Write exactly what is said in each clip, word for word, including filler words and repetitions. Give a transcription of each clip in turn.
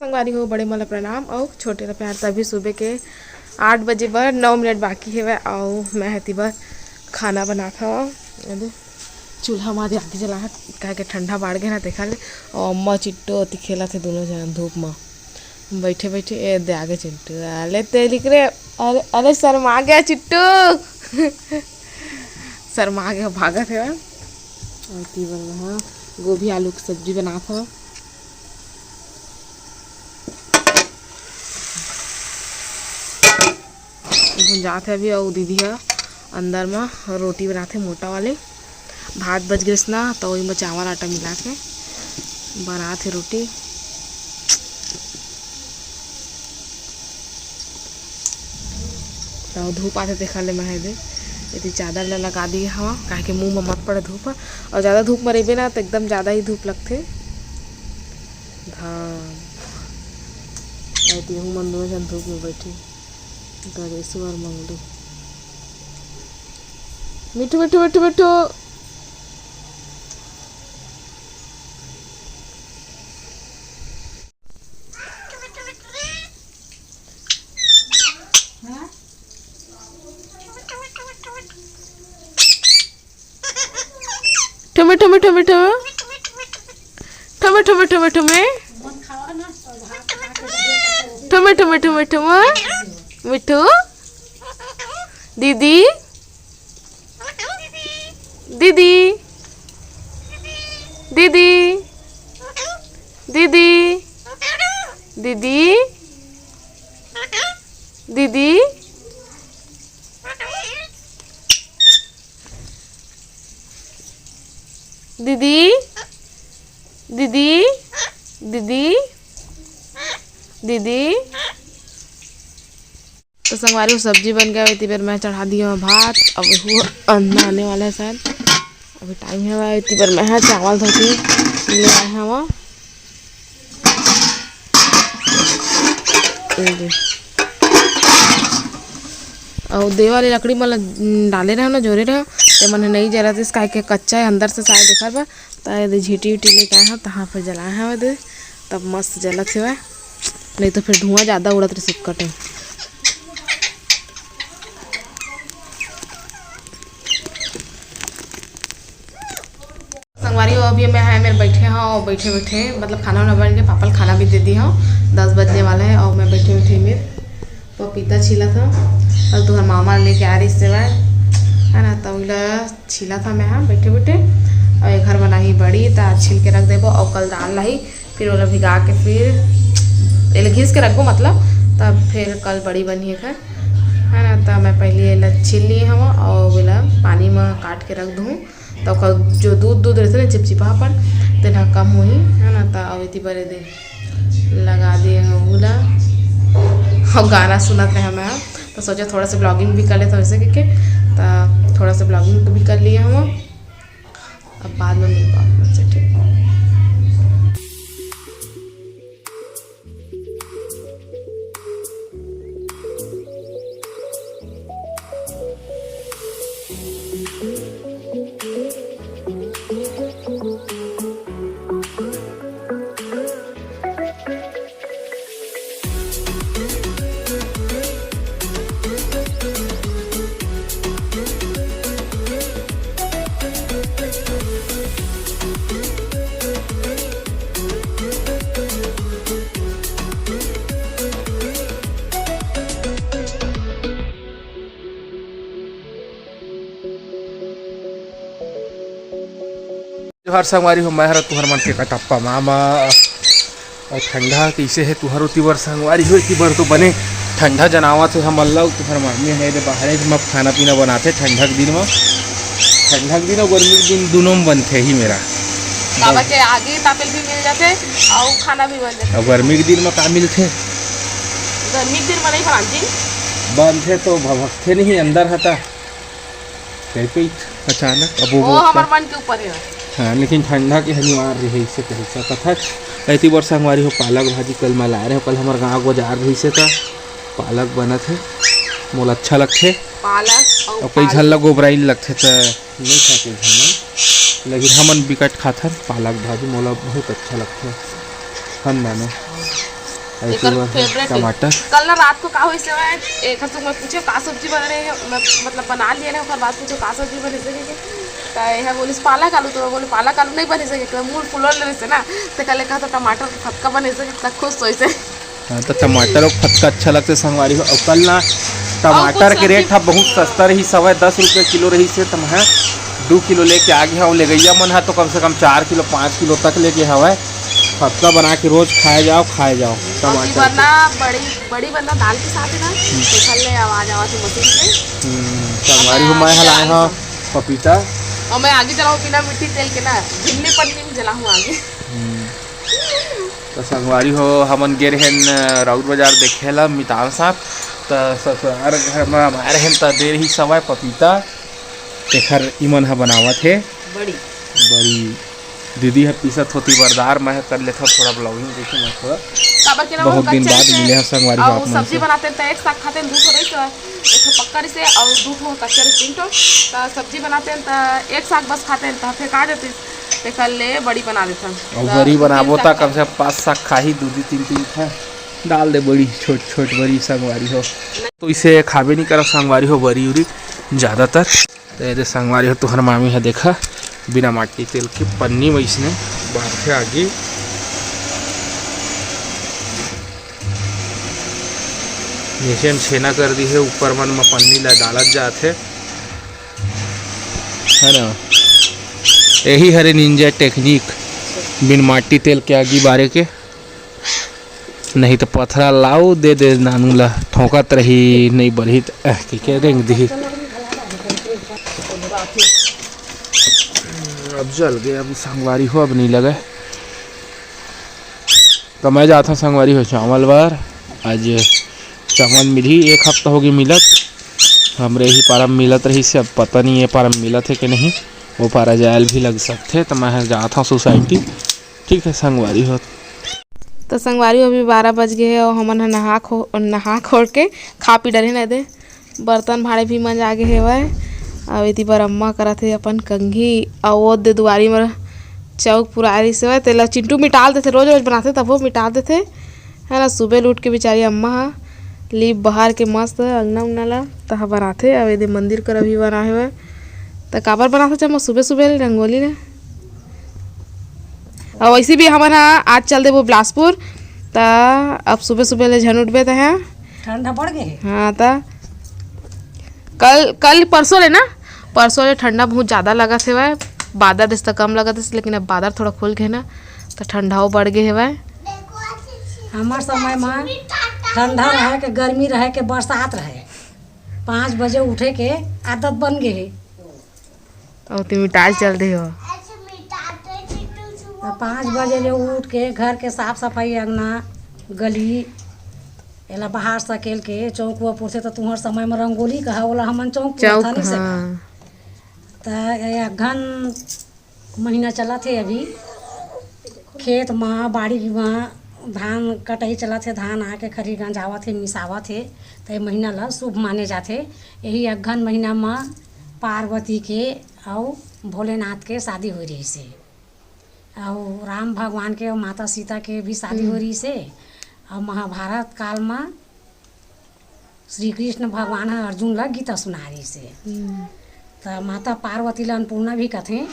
संगवारी हो, बड़े मन ला प्रणाम अउ छोटे ला प्यार। तभी सुबह के आठ बजे बर नौ मिनट बाकी हेवय अउ मैं हती बर खाना बनात हवं। अभी चूल्हा मा आगे जला हे, काहे के ठंडा बाढ़ गे ना, तेखर ले। अउ अम्मा चिट्टू ओती खेलत हे, दोनों झन धूप मा बैठे बैठे। ए दे आगे चिट्टू, अले ते लिख रे, अरे, अरे शर्मा गया चिट्टू। शर्मा गया, भागत हे। अउ एती बर मैं हा गोभी आलू के सब्जी बनात हवं। भुंजात हे अभी, अउ दीदी ह अंदर म रोटी बनात हे मोटा वाले। भात बच गिस ना, त ओही म चावल आटा मिला के बनात हे रोटी। त धूप आथे, तेखर ले मैं एदे एती चादर ला लगा दिए हवं, काहे के मुंह म मत पड़े धूप ह। अउ जादा धूप म रहिबे ना, त एकदम जादा ही धूप लगथे। घाम। अउ तेहू मन दोनों झन धूप म बैठे। गणेशवर मंगलू। मिठू, मिठू, मिठू, मिठू। ठुमे, ठुमे, ठुमे, ठुमे। ठुमे, ठुमे, ठुमे, ठुमे। ठुमे, ठुमे, ठुमे, ठुमे। मिठू। दीदी। दीदी। दीदी। दीदी। दीदी। दीदी। दीदी, दीदी, दीदी, दीदी। तो संगवारी हो, सब्जी बन गया, एती बेर मैं चढ़ा दिया हूँ भात। अब वो अन्ना आने वाला है शायद, अभी टाइम है, एती बेर मैं हा चावल धो के ले आए हवं। ए दे। अउ दे वाले लकड़ी मन ल डाले रहे ना, जोरे रहे, ते मन ह नइ जलत हे, काहे के कच्चा है अंदर से शायद, एकर बर। त ए दे झीटी उटी लेके आए हवं, तहाँ पर जलाए हवं ए दे, तब मस्त जलत हेवय, नहीं तो फिर धुआं जादा उड़त रहिस उक्कटे। संगवारी हो, अभी मैं हा मेर बैठे हंव, अउ बैठे बैठे मतलब खाना वाना बन के पापा ल खाना भी दे दिए हंव, दस बजने वाला है। अउ मैं बैठे बैठे मेर पपीता छीलत हंव, कल तुंहर मामा लेके आए रहिस हे, है ना, त ओला छीलत हंव मैं हा बैठे बैठे। अउ एखर बनाही बड़ी, त आज छील के रख देबो, अउ कल दाल लाही, फिर ओला भिगा के फिर एला घिस के रखबो, मतलब तब फिर कल बड़ी बनही एखर, है ना। त मैं पहले एला छील लिए हंव, अउ एला पानी म काट के रख दूँ। त ओकर जो दूध, दूध रहिथे ना चिपचिपा अपन, तेन ह कम होही, है ना। त अउ एती बर ए दे लगा दिए हंव ओला। अउ गाना सुनत रहे मैं, त सोचे थोड़ा सा vlogging भी कर लेथंव वैसे करके, त थोड़ा सा vlogging भी कर लिए हंव। अब बाद में मिल पाऊँ आपसे, ठीक। जोहार संगवारी हो, मैं हरा तुहर मन के कटप्पा मामा। अउ ठंडा कइसे हे तुहर ओती बर संगवारी हो? एती बर तो बने ठंडा जनावत हे हमन ला। तुहर मामी हे दे बाहरे म खाना पीना बनाथे ठंडा के दिन म। ठंडा के दिन अउ गर्मी के दिन दुनों म बनथे ही मेरा। बाबा के आगी तापेल भी मिल जाथे अउ खाना भी बन जाथे। अउ गर्मी के दिन म का मिलथे? गर्मी के दिन म नहीं बनाथे। बनथे तो भभकथे नहीं अंदर हता। कई कई अचानक अब वो वो होता। हमर मन के ऊपर है। हाँ, लेकिन ठंडा के अनिवार्य है, इसे कह सकत हस। एती बर संगवारी हो, पालक भाजी कल मैं लाए रहे, कल हमर गाँव बाजार रहिसे त पालक बनत हे, मोला अच्छा लगथे। पालक अउ अउ कई झन ला पालक। गोबराइन लगथे त नहीं खाते झन मन, लेकिन हमन बिकट खाथन पालक भाजी, मोला बहुत अच्छा लगथे। हन नानो। एकर फेवरेट है। टमाटर। कल ना रात को का होइस हे, एक हर मैं पूछे का सब्जी बना रहे हैं, मैं मतलब बना लिए ना, ओकर बाद पूछे का सब्जी बने से, त एहा बोलिस पालक आलू, तो मैं बोले पालक आलू नहीं बने से, मूल फुलल रहे से ना, त कल कहा तो टमाटर के फतका बने से, त खुश होइस हे। हाँ, तो टमाटर और फतका अच्छा लगता है संगवारी हो। और कल ना टमाटर के रेट हा बहुत सस्ता रहिस हवय, दस रुपये किलो रहिस हे, त मैं दू किलो लेके आ गया हूँ। लेगैया मन हा तो कम से कम चार किलो, पाँच किलो तक लेके हवय। फतका बना के रोज खाए जाओ, खाए जाओ। और टमाटर की वरना बड़ी, बड़ी वरना दाल के साथ है ना, तो कल ले आवाज आवा थी मशीन से। हम्म, संगवारी हो, मैं हलाए हाँ पपीता। और मैं आगे चलाऊँ बिना मिट्टी तेल के ना, भिल्ली पन्नी में जलाऊँ आगे। हम्म। त संगवारी हो, हमन गे रहेन राउर बाजार देखे ला मितान साथ। त ससुरार घर म हमारे रहेन त दे रही सवाय पपीता, तेखर इमन ह बनावत हे बड़ी। बड़ी। दीदी ह पीसत होती बरदार, मैं ह कर लेथव थोड़ा vlogging, देखे मैं थोड़ा। काबर के ना बहुत दिन बाद मिले ह संगवारी हो आप मन से। सब्जी बनाते त एक साग खाते दू ठो रही, एक ठो पक्का रही से और दू ठो कच्चा रही, तीन ठो। त सब्जी बनाते त एक साग बस खाते त फेंका देते। तेकर ले बड़ी बना देथन। अउ त बरी बनाबो त कम से कम पाँच साग खाही, दू, दू, तीन, तीन ठा डाल दे बड़ी, छोट, छोट बरी संगवारी हो। तो इसे खाबे नहीं करब संगवारी हो बरी उरी ज़्यादातर। तो ये दे संगवारी हो, तुहर मामी है देखा, बिना माटी तेल के पन्नी वैसने बांधे आगे। नीचे में छेना कर दी है, ऊपर मन में पन्नी ला डालत जात है। है ना, यही हरे निंजा टेक्निक, बिन माटी तेल के आगी बारे के। नहीं तो पथरा लाऊ दे दे नानू ला, ठोंकत रही, नहीं बरही त, अह, के, के रेंग दिही। अब जल गए, अब संगवारी हो, अब नहीं लगे। तो मैं जात हूँ संगवारी हो चावल बर, आज चावल मिलही, एक हफ्ता होगे मिलत, हमरे ही पारा म मिलत रहिस हे, अब पता नहीं ये पारा म मिलत हे कि नहीं, वो पारा जायल भी लग सकथे। तो मैं ह जात हूँ सोसाइटी, ठीक है संगवारी हो। तो संगवारी हो, अभी बारह बज गए हे और हमन ह नहा खो नहा खोर के खा पी डरे ना दे। बर्तन भाड़े भी मंजा गे हेवय। अउ एती बर अम्मा करत हे अपन कंघी, अउ ओ दे दुआरी म चौक पुरारी से तेला चिंटू मिटाल देथे, रोज रोज बनाथे तभो मिटाल देथे, है ना। सुबह उठ के बेचारी अम्मा ह लीप बहार के मस्त अंगना उंगना ला तहा बनाथे। अउ एदे मंदिर कर अभी बना हेवय, त काबर बनाथे अम्मा सुबह सुबह ले रंगोली ले? अउ वैसे भी हमन ह आज चल देबो बिलासपुर, त अब सुबह सुबह ले झन उठबे त है। ठंडा बढ़ गए हे। हाँ, त कल, कल परसों ले ना, परसों ले ठंडा बहुत ज़्यादा लगत हेवय। बादर जैसे कम लगत हे, लेकिन अब बादर थोड़ा खुल गए ना, त ठंडाओ बढ़ गए हेवय। हमार समय में ठंडा रहे के, गर्मी रहे के, बरसात रहे, पाँच बजे उठे के आदत बन गए हे। अउ ते मिटाल चल दे हो। त पाँच बजे ले उठ के घर के साफ सफाई, अंगना, गली, एला बाहर सकेल के चौक उआ पुरथे। त तुहर समय म रंगोली कहा, ओला हमन चौक चौक, पुरथा नहीं सका। हाँ। त ये अगहन महीना चलत हे अभी, खेत म, बाड़ी म धान कटई चलत हे, धान आके खरही गंजावत हे, मिसावत हे, त ये महीना ल शुभ माने जाथे। यही अगहन महीना म पार्वती के अउ भोलेनाथ के शादी होए रहिस हे, अउ राम भगवान के अउ माता सीता के भी शादी होए रहिस हे, अउ महाभारत काल म श्री कृष्ण भगवान ह अर्जुन ल गीता सुनाए रहिस हे। त माता पार्वती ल अन्नपूर्णा भी कथें।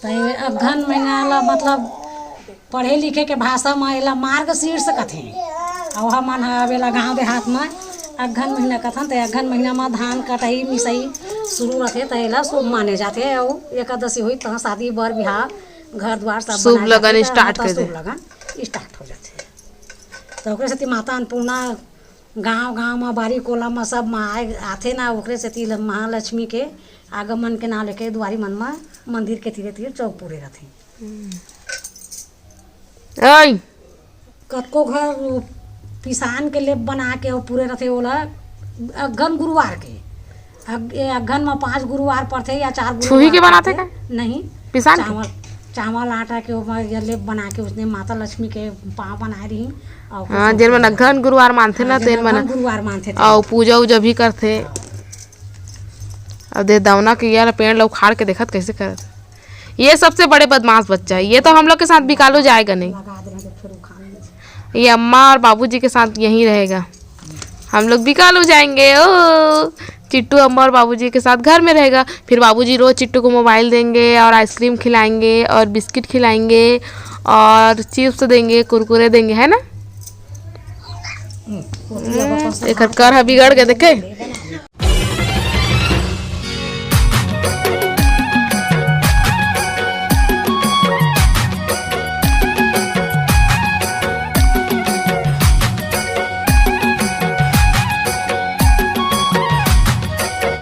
त ये अगहन महीना ल मतलब पढ़े लिखे के भाषा म एला मार्गशीर्ष कथें। अउ हमन ह अब एला गाँव देहात म अगहन महीना कथन, त अगहन महीना म धान कटई मिसई शुरू रथे, त एला शुभ माने जाथे। अउ एकादशी होई, तहाँ शादी बर बिहाव, घर द्वार सब शुभ बनाए लगन जाथे, त start कर दे। शुभ लगन start हो जाथे। त ओकरे सेती माता अन्नपूर्णा गाँव गाँव म, बारी कोला म सब म आए, आथे ना, ओकरे सेती ल-, महालक्ष्मी के आगमन के नाम लेके दुआरी मन म मंदिर के तीरे तीर चौक पूरे रथे। ओए। कतको घर पिसान के लेप बना के अउ पूरे रथे, ओला अगहन गुरुवार के। अग-, ए अगहन म पाँच गुरुवार परथे या चार गुरुवार छुही के बनाथे परथे। का? नहीं। पिसान के? चावल, चावल आटा के ओमा ये लेप बना के उसने माता लक्ष्मी के पाँव बनाए रही। अउ हाँ, जेन मन अगहन गुरुवार मानथे ना, हाँ, जेन तेन मन अगहन गुरुवार मानथे तेन। अउ पूजा उजा भी करथे। अब दे दवना के यार पेड़ ला उखाड़ के देखत कैसे करत। ये सबसे बड़े बदमाश बच्चा है, ये तो हम लोग के साथ बिकालो जाएगा नहीं। लगा दे, फिर उखाड़ ले। ये अम्मा और बाबूजी के साथ यहीं रहेगा। हम लोग भी कल हो जाएंगे। ओ, चिट्टू अम्मा और बाबूजी के साथ घर में रहेगा। फिर बाबूजी रोज चिट्टू को मोबाइल देंगे और आइसक्रीम खिलाएंगे और बिस्किट खिलाएंगे और चिप्स देंगे, कुरकुरे देंगे, है ना? एकर कर ह बिगड़ गए, देखे।